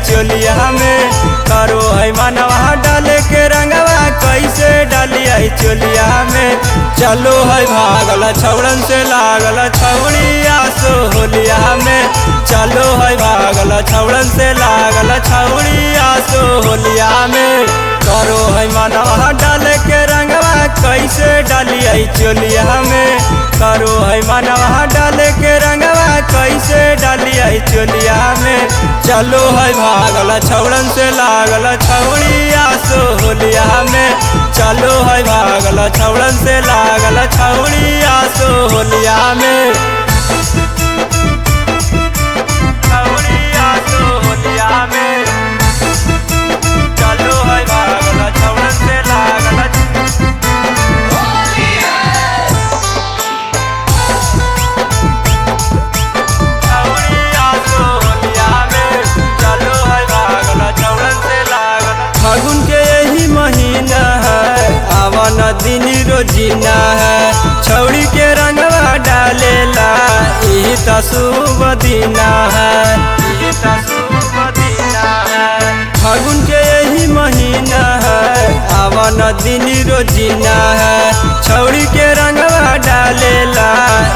चोलिया में। करो है मनवा डाले के रंगवा कैसे डालिए चोलिया में। चलो है भागल छौड़न से लागल छौड़िया सो होलिया में। चलो है भागल छौड़न से लागल छौड़िया सो होलिया में। करो है मनवा डाले के रंगवा कैसे डालिए चोलिया में। करो है मनवा डाले के रंगवा कैसे डालिए चोलिया में। चलो है भागल छौड़न से लागल छौड़िया सो होलिया में। चलो है भागल छौड़न से लागल छौड़िया सो होलिया में। छौड़िया सो होलिया में। चलो है भागल छौड़न से लागल। फागुन के यही महीना है, आवन दिन रोजीना है। छौड़ी के रंगवा डालेला यही त शुभ दीना है। फागुन के यही महीना है, आवन दिन रोजीना है। छौड़ी के रंगवा डालेला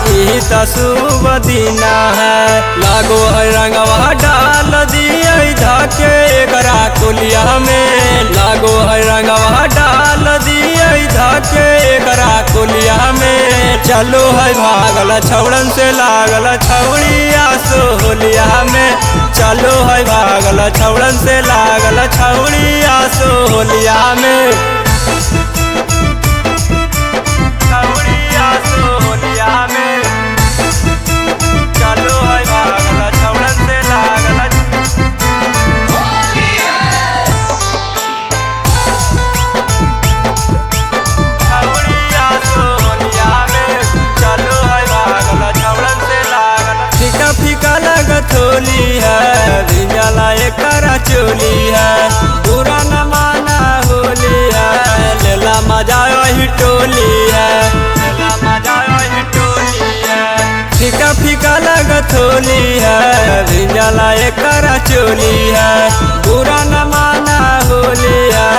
यही त शुभ दीना है। लागो है रंगवा डाल दिए धके एकरा कोलिया में। लागो है रंगवा डाल दिए धके एकरा कोलिया में। चलो है भागल छौड़न से लागल छौड़िया सो होलिया में। चलो है भागल छौड़न से लागल छौड़िया सो होलिया में। छौड़िया सो होलिया में। चलो है भागल छौड़न से लागल। फीका फीका लगत होली है, भिजला एकरा चोली है। बुरा न माना होली है, लेला मजा वही टोली है। लेला मजा वही टोली है। फीका फीका लगत होली है, भिजला एकरा चोली है। बुरा न माना होली है,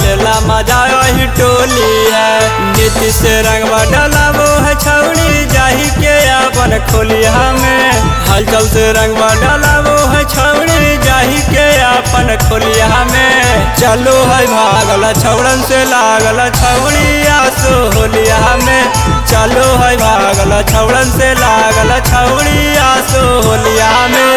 लेला मजा वही टोली है। नीति से रंगवा डालावो है छौड़ी जाही के अपन खोलिया में। हलचल से रंगवा डालावो है छौड़ी जाही के अपन खोलिया में। चलो है भागल छौड़न से लागल छौड़िया सो होलिया में। चलो है भागल छौड़न से लागल छौड़िया सो होलिया में।